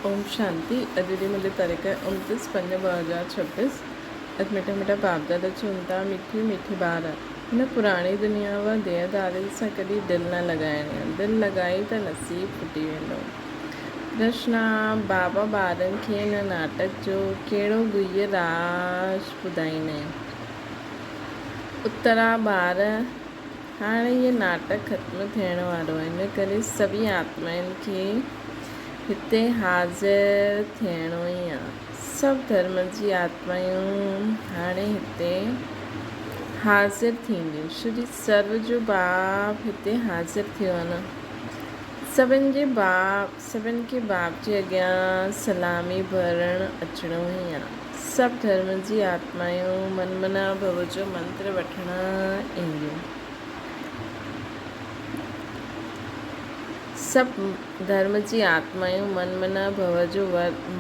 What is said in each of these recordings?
اوم شانتي اڄ جي منهنجي تاريخ 29 پنج 2026 اڄ مٺا مٺا باپ دادا چون ٿا مٺي مٺي ٻار هن پراڻي دنيا و ديهه دارين سان ڪڏهن دل نه لڳائڻي آ دل لڳائي ته نصيب ڦٽي ويندو پرشن آ بابا ٻارن کي هن ناٽڪ جو ڪهڙو گهيء راز ٻڌائيندا آهن اتر آ ٻار هاڻي هيء ناٽڪ ختم ٿيڻ وارو آهي، ان ڪري سڀني آتمائن کي هتي حاضر ٿيڻو ئي آهي. سڀ ڌرم جي آتمائون هاڻي هتي حاضر ٿينديون. شري سرو جو باپ هتي حاضر ٿيو آهي نه. سڀن جي باپ، سڀن کي باپ جي اڳيان سلامي ڀرڻ اچڻو ئي آهي. سڀ ڌرم جي آتمائون من منا ڀو جو منتر وٺڻ اينديون. سڀ ڌرم جي آتمائون من منا ڀو جو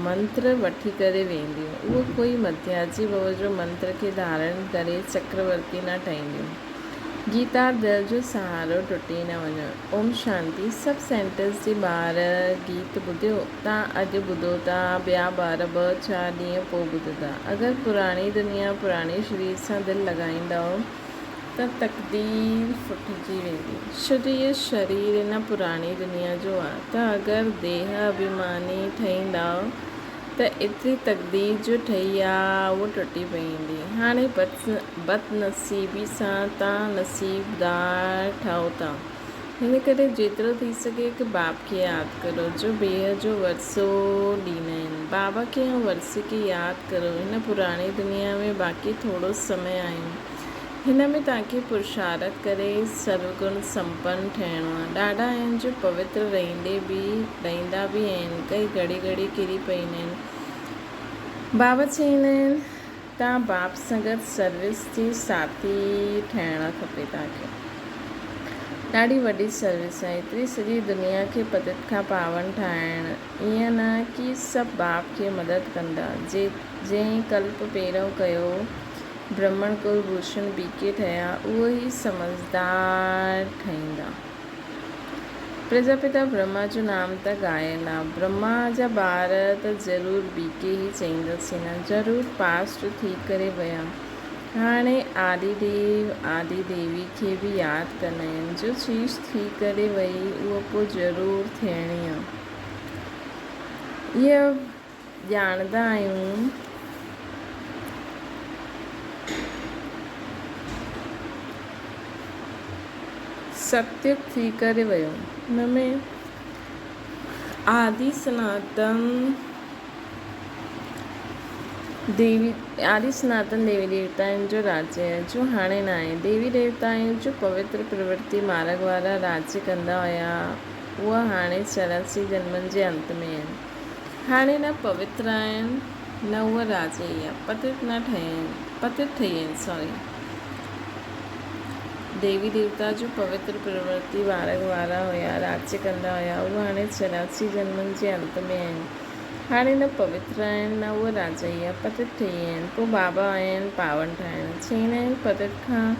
منتر وٺي ڪري وينديون. اهو ڪوئي مڌياجي ڀو جو منتر کي ڌارڻ ڪري چڪرورتي نه ٺهنديون. گيتا دل جو سهارو ٽٽي نه وڃو. اوم شانتي سڀ سينٽرز جي ٻار گيت ٻڌيو تان اڄ ٻڌو ٿا ٻيا ٻار ٻه چار ڏينهن پو ٻڌندا اگر پراڻي دنيا پراڻي شرير سان دل لڳائيندؤ ته تقدير ڦٽجي ويندي ڇو جو اهو شرير ان پراڻي دنيا جو آ ته اگر ديهه اڀيماني ٺهيندؤ ته ايتري تقدير جو ٺهي آ اهو ٽٽي پئيندي. هاڻي بدنصيبي سان تان نصيبدار ٺهو ٿا. هن ڪري جيترو ٿي سگهي هڪ باپ کي ياد ڪرو جو بيهه جو ورثو ڏيندا آهن. بابا کي ۽ ورثي کي ياد ڪرو. هن پراڻي دنيا ۾ باقي ٿورو سمي آهيون. هن ۾ توهان کي پرشارٿ ڪري سروگڻ سمپن ٺهڻو آهي. ڏاڍا آهن جو پوتر رهندي به رهندا به آهن، ڪي گهڙي گهڙي ڪري پئيندا آهن. بابا چئيندا آهن توهان باپ سان گڏ سروس جي ساٿي ٺهڻ کپي توهان کي. ڏاڍي وڏي سروس آهي ايتري سڄي دنيا کي پتت کان پاون ٺاهڻ. ائين نه ڪي سڀ باپ کي مدد ڪندا. جنهن ڪلپ پهريون ڪيو برهمڻ ڪل ڀوشڻ بي ڪي ٺهيا اهو ئي سمجهدار ٺهيندا. پرجاپتا برهما جو نام ته ڳايل آ. برهما جا ٻار ته ضرور بي ڪي ئي چئينداسين نه. ضرور پاسٽ ٿي ڪري ويا. هاڻي آدي ديو آدي ديوي کي به ياد ڪندا آهن. جو چيز ٿي ڪري وئي اهو پوء ضرور ٿيڻي آ. اهي ڄاڻندا آهيون. ستيوگ ٿي ڪري ويو. ان ۾ آدي سناتن ديوي آدي سناتن ديوي ديوتائن جو راجيه آهي جو هاڻي ناهي. ديوي ديوتائن جو پوتر پرورتي مارڳ وارا راجيه ڪندا هيا اها هاڻي 84 جنمن جي انت ۾ آهن. هاڻي نه پوتر آهن نه اهي راجئي آ پتت نه ٺهيا آهن پتت ٺهي آهن سوري ديوي ديوتا جو پوتر پرورتي وارڳ وارا هيا راڄ ڪندا هيا اهي هاڻي 84 جنمن جي انت ۾ آهن هاڻي نه پوتر آهن نه اهي راجئي آ پتت ٺهي آهن پوء بابا آيا آهن پاون ٺاهڻ چئيندا آهن پتت کان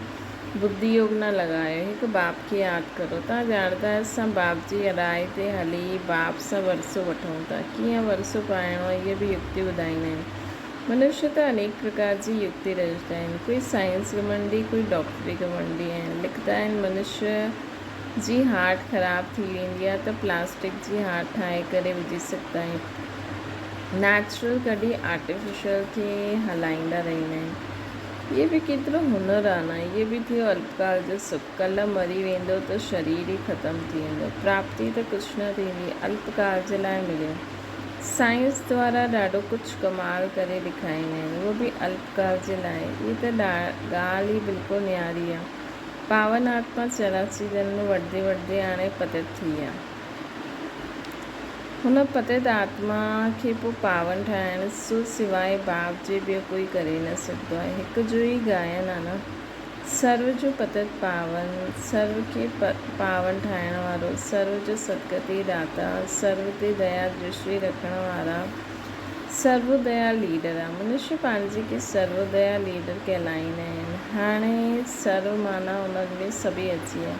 ٻڌي يوگ نه لڳايو، هڪ باپ کي ياد ڪرو. توهان ڄاڻندا آهيو اسان باپ جي راء تي هلي باپ سان ورثو وٺون ٿا. ڪيئن ورثو پائڻو آهي اهي به يڪتي ٻڌائيندا آهن. منشي ته انيڪ پرڪار جي يڪتي رچندا آهن. ڪوئي سائنس گهمنڊي، ڪوئي ڊاڪٽري گهمنڊي آهن. لکندا آهن منشي جي هارٽ خراب ٿي ويندي آهي ته پلاسٽڪ جي هارٽ ٺاهي ڪري وجهي سگهندا آهيون. نيچرل ڪڍي آرٽيفيشل کي هلائيندا رهندا آهن. اهي به ڪيترو هنر آ نه. اهي به ٿيو الپڪال جو سک. ڪلهه مري ويندو ته شرير ئي ختم ٿي ويندو. پراپتي ته ڪجهه نه ٿيندي. الپڪال جي لاء مليو. سائنس دوارا ڏاڍو ڪجهه ڪمال ڪري ڏيکاريندا آهن. اهو به الپڪال جي لاء. اهي ته ڳالهه ئي بلڪل نياري آ. پاون آتما 84 جنم وٺندي وٺندي هاڻي پتت ٿي آ. هن پتت آتما کي پوء پاون ٺاهڻ سو سواء باپ جي ٻيو ڪوئي ڪري نه سگهندو آهي. هڪ جو ئي گائن آ نه. سرو جو پتت پاون، سرو کي پاون ٺاهڻ وارو، سرو جو سدگتي داتا، سرو تي ديا درشٽي رکڻ وارا، سرو ديا ليڊر آ. منشي پنهنجي کي سرو ديا ليڊر ڪهلائيندا آهن. هاڻي سرو معنيٰ انهن ۾ سڀئي اچي ويا.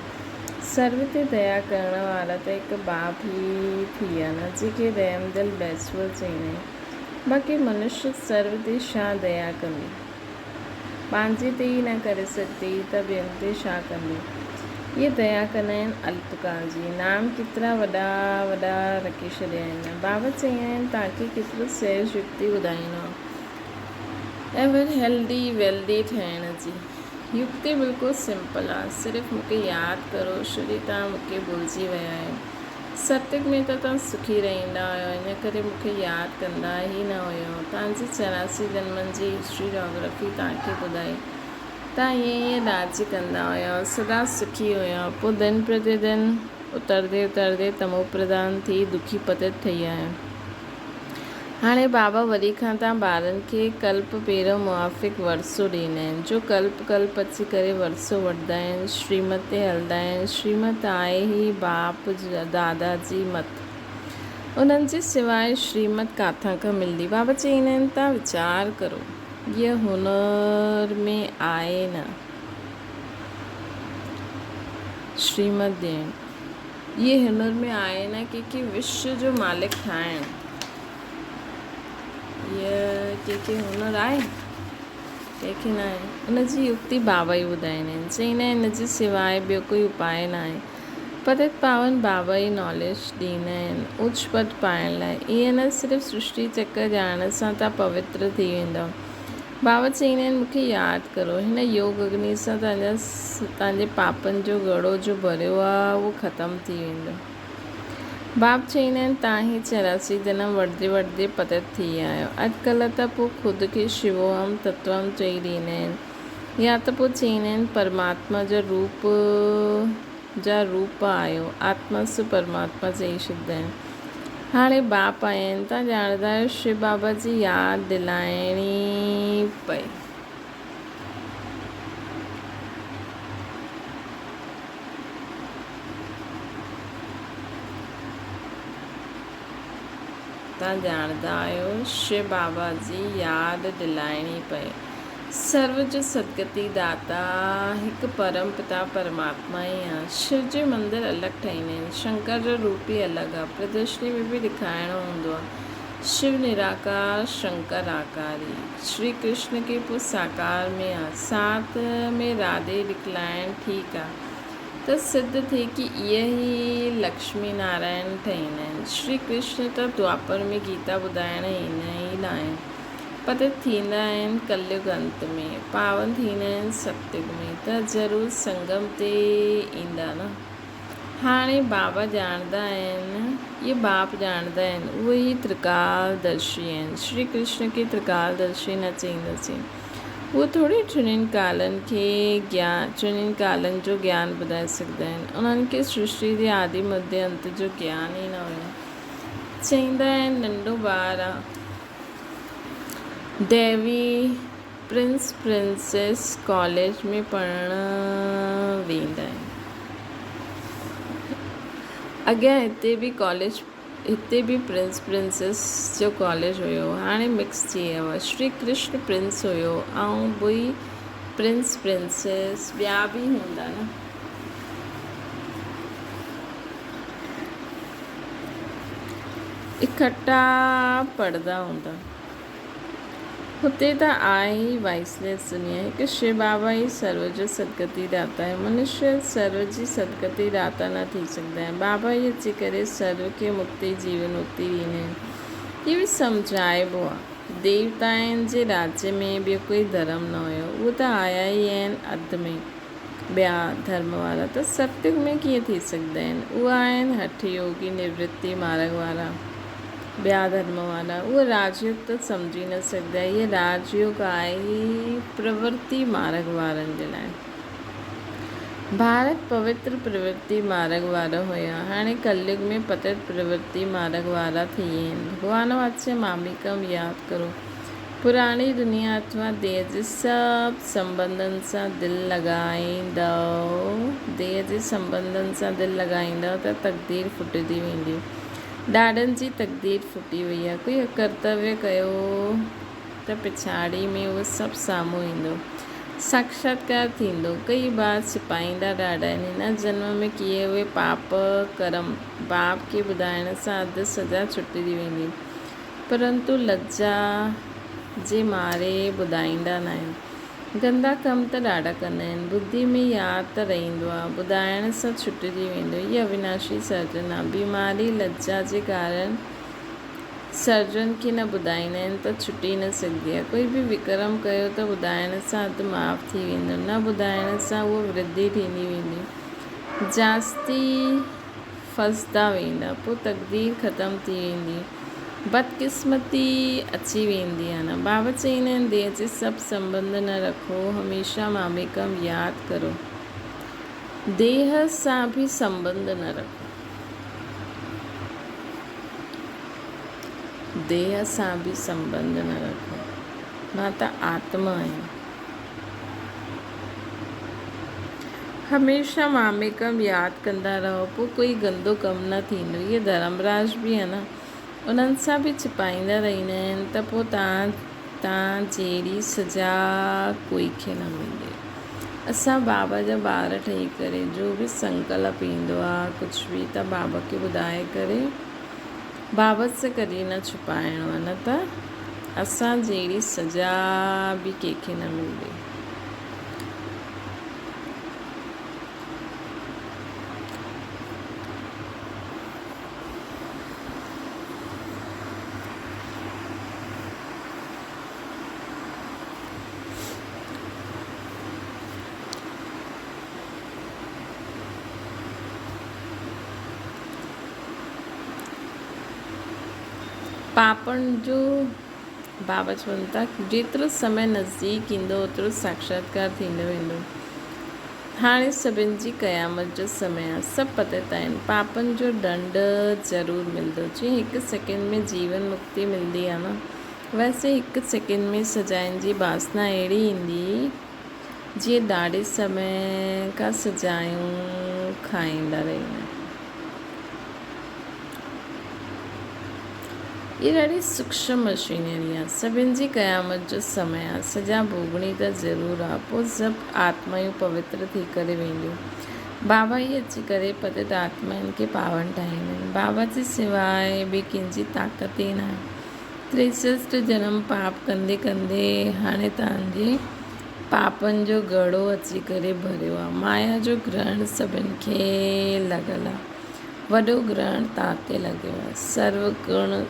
سرو تي ديا ڪرڻ وارا ته هڪ باپ ئي ٿي ويا نه، جنهن کي رحمدل بيسول چئيندا آهن. باقي منشيه سرو تي ڇا ديا ڪندي؟ پنهنجي تي ئي نه ڪري سگهندي ته ٻين تي ڇا ڪندي؟ اهي ديا ڪندا آهن الپڪال جي. نام ڪيترا وڏا وڏا رکي ڇڏيا آهن نه. بابا چيا آهن توهان کي ڪيترو سهج يڪتي ٻڌائيندو آهيان. ايور هيلدي ويلدي ٺهڻ جي يڪتي بلڪل سمپل آ صرف مونکي ياد ڪرو شري توهان مونکي ڀلجي ويا آهيو ستيگ ۾ ته توهان سکي رهيندا هيو ان ڪري مونکي ياد ڪندا ئي نه هيو توهان جي 84 جنمن جي هسٽري جاگرافي توهان کي ٻڌائي توهان ائين ائين راڄ ڪندا هيو سدا سکي هيو پوء دن پرتي دن اتردي اتردي تمو پرڌان ٿي دکي پتت ٺهي آيو. هاڻي بابا وري کان تان ٻارن کي ڪلپ پيرو موافق ورثو ڏيندا آهن، جو ڪلپ ڪلپ اچي ڪري ورثو وٺندا آهن، شريمت تي هلندا آهن، شريمت آهي ئي باپ دادا جي مت، انهن جي سواء شريمت ڪاٿان کان ملندي؟ بابا چئيندا آهن تان ويچار ڪرو، هيء هنر ۾ آهي نه شريمت ڏيڻ. اهي هنر ۾ آهي نه ڪنهن کي وشو جو مالڪ ٺاهڻ. اهي ڪنهن کي هنر آهي ڪنهن کي نه آهي. ان جي يڪتي بابا ئي ٻڌائيندا آهن. چئيندا آهن ان جي سواء ٻيو ڪوئي اپاء نه آهي. پتت پاون بابا ئي ناليج ڏيندا آهن اوچ پد پائڻ لاء. ائين نه صرف سرشٽي چڪر ڄاڻڻ سان توهان پوتر ٿي ويندؤ. بابا چئيندا آهن، مون کي ياد ڪرو، هن يوگ اگني سان توهان جي پاپن جو گهڙو جو ڀريو آهي، اهو ختم ٿي ويندو. باب چئيندا آهن، توهان هي 84 جنم وٺندي وٺندي پتت ٿي ويا آهيو. اڄڪلهه ته پوء خود کي شيوهم تتوم چئي ڏيندا آهن يا ته پوء چئيندا آهن، پرماتما جا روپ جا روپ آهيو، آتما سو پرماتما چئي ڇڏيندا آهن. هاڻي باپ آيا آهن، توهان ڄاڻندا آهيو شو بابا جي ياد دلائڻي پئي. توهان ڄاڻندا آهيو شو بابا جي ياد دلائڻي پئي. سرو جو سدگتي داتا هڪ پرم پتا پرماتما ئي آ. شو جي مندر الڳ ٺهيندا آهن. شنڪر جو روپ ئي الڳ آ. پردرشني ۾ به ڏکائڻو هوندو آ. شو نراڪار شنڪر آڪاري. شري ڪرشن کي پوء ساڪار ۾ آ. ساٿ ۾ راڌي ڏکلائڻ ٺيڪ آ. ته سڌ ٿئي ڪي اهي ئي لڪشمي نارائڻ ٺهيندا آهن. شري ڪرشن ته دوآپر ۾ گيتا ٻڌائڻ ايندا ئي ناهن. پتت ٿيندا آهن ڪليگ انت ۾، پاون ٿيندا آهن ستيگ ۾، ته ضرور سنگم تي ايندا نه. هاڻي بابا ڄاڻندا آهن، اهي باپ ڄاڻندا آهن، اهي ئي ترڪال درشي آهن. شري ڪرشن کي ترڪال درشي نه چئينداسين. اهي ٿوري ٽنهين ڪالن کي گيان، ٽنهين ڪالن جو گيان ٻڌائي سگهندا آهن. انهن کي سرشٽي جي آدي مڌيه انت جو گيان ئي نه هيو. چئيندا آهن ننڍو ٻار آ. ديوي پرنس پرنسيس ڪاليج ۾ پڙهڻ ويندا آهن. اڳيان هتي به ڪاليج هتي به پرنس پرنسيس جو ڪاليج هيو هاڻي مڪس ٿي ويو آهي. شري ڪرشن پرنس هيو آئون به پرنس پرنسيس ٻيا به هوندا نه. اڪٺا پڙهندا هوندا. هتي ته آهي ئي وائسليس دنيا. هڪ شو بابا ئي سرو جو سدگتي داتا آهي. منشيه سرو جي سدگتي داتا نه ٿي سگهندا آهن. بابا ئي اچي ڪري سرو کي مڪتي، جيون مڪتي ڏيندا آهن. هي به سمجهائبو آهي. ديوتائن جي راڄ ۾ ٻيو ڪوئي ڌرم نه هيو. اهي ته آيا ئي آهن اڌ ۾. ٻيا ڌرم وارا ته ستيگ ۾ ڪيئن ٿي سگهندا آهن؟ اهي آهن هٺ يوگي نورتي مارڳ وارا. ٻيا ڌرم وارا اهي راج يوگ ته سمجهي نه سگهندا. هيء راج يوگ آهي ئي پرورتي مارڳ وارن جي لاء. ڀارت پوتر پرورتي مارڳ وارو هيو. هاڻي ڪليگ ۾ پتت پرورتي مارڳ وارا ٿي ويا آهن. ڀڳوان واچ ماميڪم ياد ڪرو. پراڻي دنيا اٿوا ديهه جي سڀ سنٻنڌن سان دل لڳائيندؤ، ديهه جي سنٻنڌن سان دل لڳائيندؤ ته تقدير ڦٽجي ويندي. ڏاڏن جي تقدير ڦٽي وئي آهي. ڪوئي اڪرتويه ڪيو ته پڇاڙي ۾ اهو سڀ سامهون ايندو. ساڪشاتڪار ٿيندو. ڪئي بار ڇپائيندا ڏاڍا آهن. هن جنم ۾ ڪيئي اهي پاپ ڪرم باپ کي ٻڌائڻ سان اڌ سزا ڇٽجي ويندي. پرنتو لڄا جي ماري ٻڌائيندا ناهن. گندا ڪم ته ڏاڍا ڪندا آهن. ٻڌي ۾ ياد ته رهندو آهي. ٻڌائڻ سان ڇٽجي ويندو. هي اويناشي سرجن آهي. بيماري لڄا جي ڪارڻ سرجن کي نه ٻڌائيندا آهن ته ڇٽي نه سگهندي آهي. ڪوئي به وڪرم ڪيو ته ٻڌائڻ سان اڌ معاف ٿي ويندو. نه ٻڌائڻ سان اهو ورڌي ٿيندي ويندي. جاستي ڦسندا ويندا. پوء تقدير ختم ٿي ويندي. بدقسمتي اچي ويندي آهي نه. بابا چئيندا آهن ديهه جي سڀ سنٻنڌ نه رکو. هميشه ماميڪم ياد ڪرو. ديهه سان به سنٻنڌ نه رکو. ديهه سان به سنٻنڌ نه رکو. مان ته آتما آهيان. هميشه ماميڪم ياد ڪندا رهو، پوء ڪوئي گندو ڪم نه ٿيندو. اهي ڌرمراج به آهن، انهن سان به ڇپائيندا رهندا آهن ته پوء توهان تان جهڙي سزا ڪوئي کي نه ملندي. اسان بابا جا ٻار ٺهي ڪري جو به سنڪلپ ايندو آ ڪجهه به ته بابا کي ٻڌائي ڪري بابت سان ڪڏهن نه ڇپائڻو آ نه ته اسان جهڙي سزا به ڪنهن کي نه ملندي. پاپن جو بابا چون ٿا جيترو سمي نزديڪ ايندو اوترو ساڪشاتڪار ٿيندو ويندو. هاڻي سڀن جي قيامت جو سمي آ. سڀ پتيت آهن. پاپن جو ڏنڊ ضرور ملندو. جيئن هڪ سيڪنڊ ۾ جيون مڪتي ملندي آ نه، ويسي هڪ سيڪنڊ ۾ سزائن جي باسنا اهڙي ايندي، جيئن ڏاڍي سمي کان سزايون کائيندا رهيا آهيون. اها ڏاڍي سوڪشم مشينري آ. سڀن جي قيامت جو سمي آ. سزا ڀوڳڻي ته ضرور آ. پوء سڀ آتمائون پوتر ٿي ڪري وينديون. بابا ئي اچي ڪري پتيت آتمائن کي پاون ٺاهيندا آهن. بابا جي سواء ٻي ڪنهن جي طاقت ئي ناهي. تريسسٽ جنم پاپ ڪندي ڪندي هاڻي توهان جي پاپن جو گهڙو اچي ڪري ڀريو آ. مايا جو گرهڻ سڀن کي لڳل آ. وڏو گرهڻ تان تي لڳيو آهي. سرو گڻ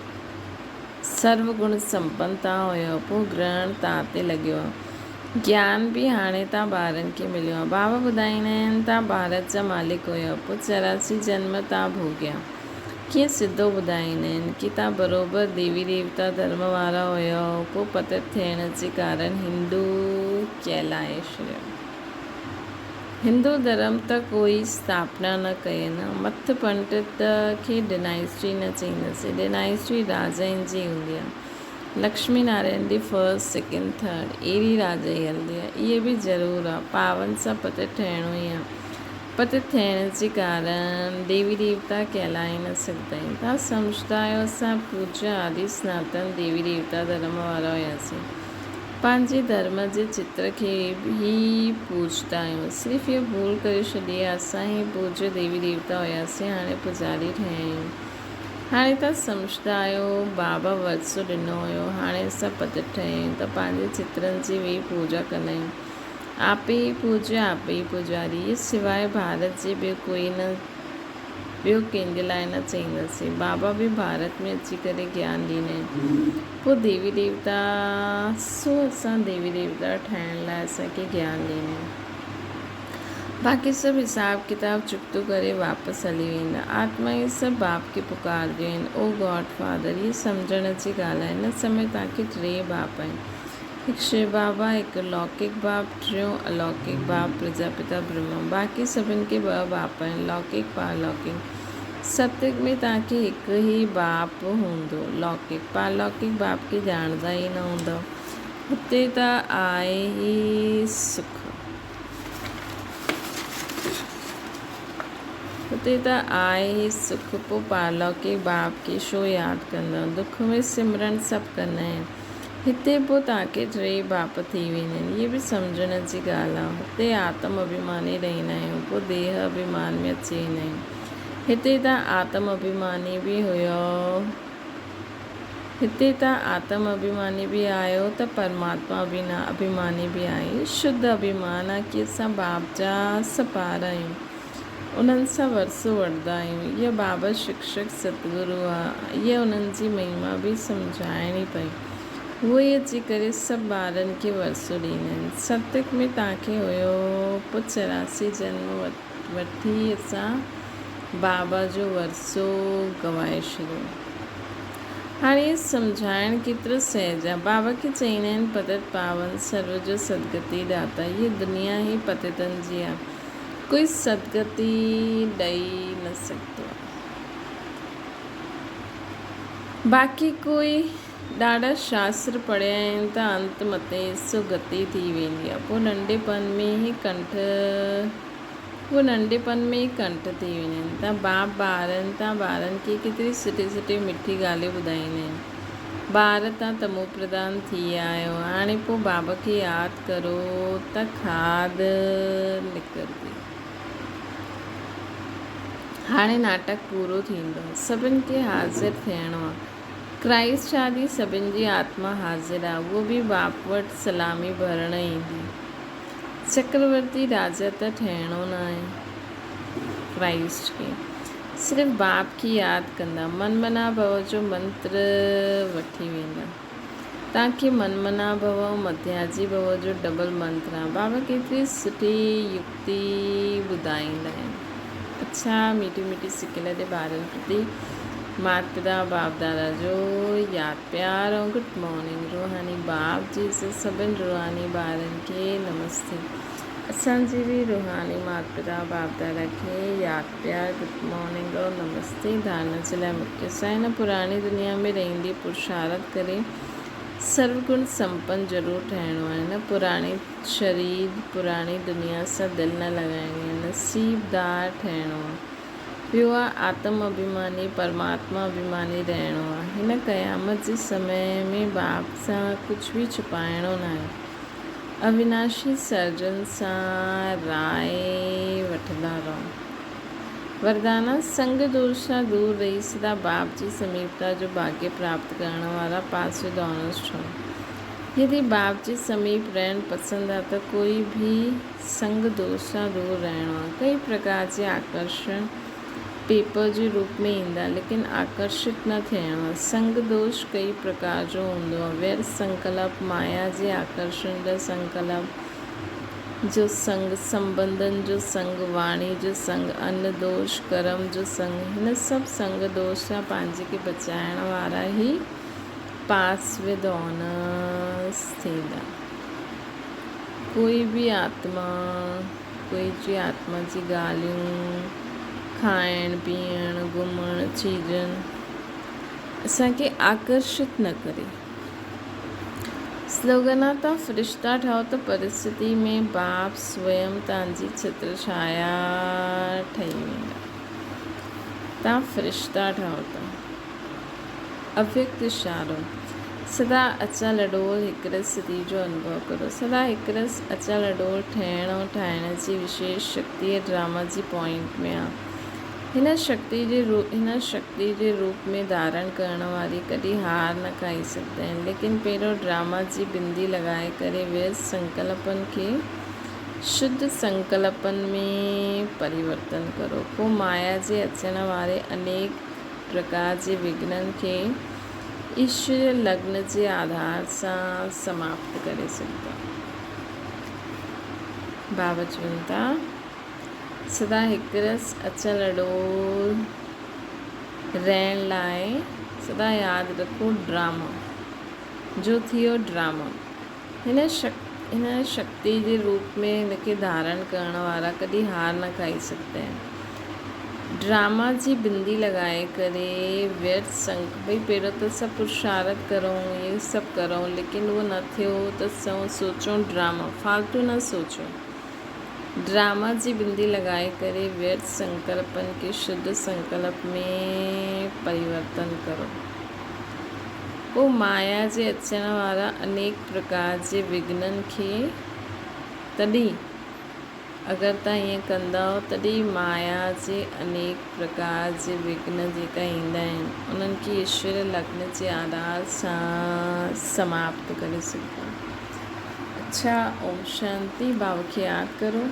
سرو گڻ سمپن تان هيو پوء گرهڻ تان تي لڳيو آهي. گيان به هاڻي تان ٻارن کي مليو آهي. بابا ٻڌائيندا آهن تان ڀارت جا مالڪ هيو پوء 84 جنم تان ڀوڳيا. ڪيئن سڌو ٻڌائيندا آهن ڪي تان بروبر ديوي ديوتا ڌرم وارا هيو پوء پتت ٿيڻ جي ڪارڻ هندو ڪهلائي ڇڏيو. هندو ڌرم ته ڪوئي اسٿاپنا نه ڪئي نه. مٿ پنڊت کي ڊنائسٽي نه چئينداسين. ڊنائسٽي راجائن جي هوندي آ. Lakshmi Narayan the first, second, third اهڙي راجائي هلندي آ. اهي به ضرور آ. پاون سان پتت ٺهڻو ئي آ. پتت ٿيڻ جي ڪارڻ ديوي ديوتا ڪهلائي نه سگهندا آهن. توهان سمجهندا آهيو اسان پوجيه آدي سناتن ديوي ديوتا ڌرم وارا هياسين. پنهنجي ڌرم جي چتر کي ئي پوڄندا آهيون. صرف اهو ڀول ڪري ڇڏي آهي اسان ئي پوڄيه ديوي ديوتا هياسين هاڻي پوڄاري ٺهيا آهيون. هاڻي توهان سمجهندا آهيو بابا ورثو ڏنو هيو هاڻي اسان پتت ٺهيا آهيون ته پنهنجي چترن جي ويهي پوڄا ڪندا آهيون. آپي ئي پوڄيه آپي ئي پوڄاري. اهي سواء ڀارت جي ٻيو ڪوئي نه ٻيو ڪنهن جي لاء نه چئينداسين. بابا به ڀارت ۾ اچي ڪري گيان ڏيندا آهن. پوء ديوي ديوتا سو اسان ديوي ديوتا ٺاهڻ لاء اسان کي گيان ڏيندا آهن. باقي سڀ حساب ڪتاب چڪتو ڪري واپس هلي ويندا. آتمائون سڀ باپ کي پڪارديون آهن، او گاڊ فادر! هيء سمجهڻ جي ڳالهه آهي. هن سمي توهان کي ٽي باپ آهن. هڪ شو بابا، هڪ لوڪڪ باپ، ٽيون الوڪڪ باپ پرجاپتا برهما. باقي سڀن کي ٻه باپ آهن، لوڪڪ پارلوڪڪ. ستيگ ۾ توهان کي هڪ ئي باپ هوندو، لوڪڪ. پارلوڪڪ باپ کي ڄاڻندا ئي نه هوندؤ. هتي ته آهي ئي سک. هتي ته آهي ئي سک، پوء پارلوڪڪ باپ کي ڇو ياد ڪندؤ؟ دک ۾ سمرڻ سڀ ڪندا آهن. هتي پوء توهان کي ٽي باپ ٿي ويندا آهن. هيء به سمجهڻ جي ڳالهه آهي. هتي آتم اڀيماني رهندا آهيون، پوء ديهه اڀيمان ۾ اچي ويندا آهيون. هتي ته آتم اڀيماني به هيو. هتي ته آتم اڀيماني به آيو ته پرماتما اڀيماني به آهي. شڌ اڀيمان آهي ڪي اسان باپ جا سپار آهيون. انهن سان ورثو وٺندا آهيون. اها بابا شڪشڪ ستگرو آ. اها انهن جي مهما به سمجهائڻي پئي. هو ئي اچي ڪري سڀ ٻارن کي ورثو ڏيندا آهن. ستيڪ ۾ توهان کي هيو پوء 84 جنم وٺي اسان بابا جو ورثو گنوائي ڇڏيو. هاڻي اهو سمجهائڻ ڪيترو سهج آ. بابا کي چئيندا آهن پتت پاون سرو جو سدگتي داتا. هيء دنيا ئي پتتن جي آ. ڪوئي سدگتي ڏئي نه سگهندو آ. باقي ڪوئي ڏاڍا شاستر پڙهيا آهن ته انت متي سو گتي ٿي ويندي آ. پوء ننڍپڻ ۾ ئي ڪنٺ هو ننڍپڻ ۾ ئي ڪنٺ ٿي وڃن ٿا. باپ ٻارن تان ٻارن کي ڪيتري سٺي سٺي مٺي ڳالهيون ٻڌائيندا آهن. ٻار تان تمو پرڌان ٿي ويا آهيو، هاڻي پوء بابا کي ياد ڪرو ته کاڌ نڪرندي. هاڻي ناٽڪ پورو ٿيندو. سڀن کي حاضر ٿيڻو آ. ڪرائسٽ شادي سڀن جي آتما حاضر آ. اهو به باپ وٽ سلامي ڀرڻ ايندي. چڪرورتي راجا ته ٺهڻو ناهي. ڪرائسٽ کي صرف باپ کي ياد ڪندا من منا ڀو جو منتر وٺي ويندا. توهان کي من منا ڀو ۽ مڌياجي ڀو جو ڊبل منتر آ. بابا ڪيتري سٺي يڪتي ٻڌائيندا آهن. اڇا ميٺي ميٺي سڪل تي ٻارن پرتي مات پتا باپ دادا جو ياد پيار ۽ گڊ مارننگ روحاني باپ جي سڀن روحاني ٻارن کي نمستي اسان جي به روحاني مات پتا باپ دادا کي ياد پيار گڊ مارننگ ۽ نمستي ڌارڻا جي لاء مکيه سان هن پراڻي دنيا ۾ رهندي پرشارت ڪري سرو گڻ سمپن ضرور ٺهڻو آهي نه پراڻي شرير پراڻي دنيا سان دل نه لڳائڻي آهي نصيب دار ٺهڻو آهي ٻيو آ آتم اڀيماني پرماتما اڀيماني رهڻو آ. هن قيامت جي سمي ۾ باپ سان ڪجهه به ڇپائڻو ناهي. اويناشي سرجن سان راء وٺندا رهو. وردانا، سنگ دوش سان دور رهي سدا باپ جي سميپتا جو ڀاڳيه پراپت ڪرڻ وارا پاسيو دونس ٺهو. يدي باپ جي سميپ رهڻ پسند آ ته ڪوئي به سنگ دوش سان دور رهڻو آهي. ڪئي پرڪار جي آڪرشڻ پيپر جي روپ ۾ ايندا ليڪن آڪرشت نه ٿيڻو آهي. سنگ دوش ڪئي پرڪار جو هوندو آهي. ويرٿ سنڪلپ، مايا جي آڪرشڻ جا سنڪلپ، جو سنگ، سنبنڌن جو سنگ، واڻي جو سنگ، ان دوش، ڪرم جو سنگ، هن سڀ سنگ دوش سان پنهنجي کي بچائڻ وارا ئي پاس ود آنرس ٿيندا. ڪوئي به آتما، ڪوئي جي آتما جي ڳالهيون، کائڻ پيئڻ، گهمڻ، چيزن اسان کي آڪرشت نه ڪري. سلوگن آ تان فرشتا ٺهو ته پرستتي ۾ باپ سويم تان جي ڇتر ڇايا ٺهي ويندا. تان فرشتا ٺهو ته. اويڪت اشارو، سدا اچل اڏول هڪرس سڌي جو انڀو ڪرو. سدا هڪرس اچل اڏول ٺهڻ ۽ ٺاهڻ جي وشيش شڪتيء ڊراما جي پوائنٽ ۾ آ. هن شڪتي جي هن شڪتي جي روپ ۾ ڌارڻ ڪرڻ واري ڪڏهن هار نه کائي سگهندا آهن. ليڪن پهريون ڊراما جي بندي لڳائي ڪري ويرٿ سنڪلپن کي شڌ سنڪلپن ۾ پريورتن ڪرو. پوء مايا جي اچڻ واري انيڪ پرڪار جي وگهنن کي ايشوريه لگن جي آڌار سان سماپت ڪري سگهبو. بابا چون ٿا، سدا هڪ رس اچل اڏول رهڻ لاء سدا ياد رکو ڊرامو جو ٿيو ڊرامو. هن شڪتي جي روپ ۾ هن کي ڌارڻ ڪرڻ وارا ڪڏهن هار نه کائي سگهندا آهن. ڊراما جي بندي لڳائي ڪري ويرٿ سنگ ڀئي پهريون ته سڀ پرشارٿ ڪرون اهي سڀ ڪرون ليڪن اهو نه ٿيو ته سو سوچون ڊراما فالتو نه سوچو ڊراما جي بندي لڳائي ڪري ويرٿ سنڪلپن کي شڌ سنڪلپ ۾ پريورتن ڪرو. پوء مايا جي اچڻ وارا انيڪ پرڪار جي وگهنن کي تڏهن اگر توهان ائين ڪندؤ تڏهن مايا جي انيڪ پرڪار جي وگهن جيڪا ايندا آهن انهن کي ايشور لگن جي آڌار سان سماپت ڪري سگهبا. اڇا اوم شانتي. ڀاء کي ياد ڪرو.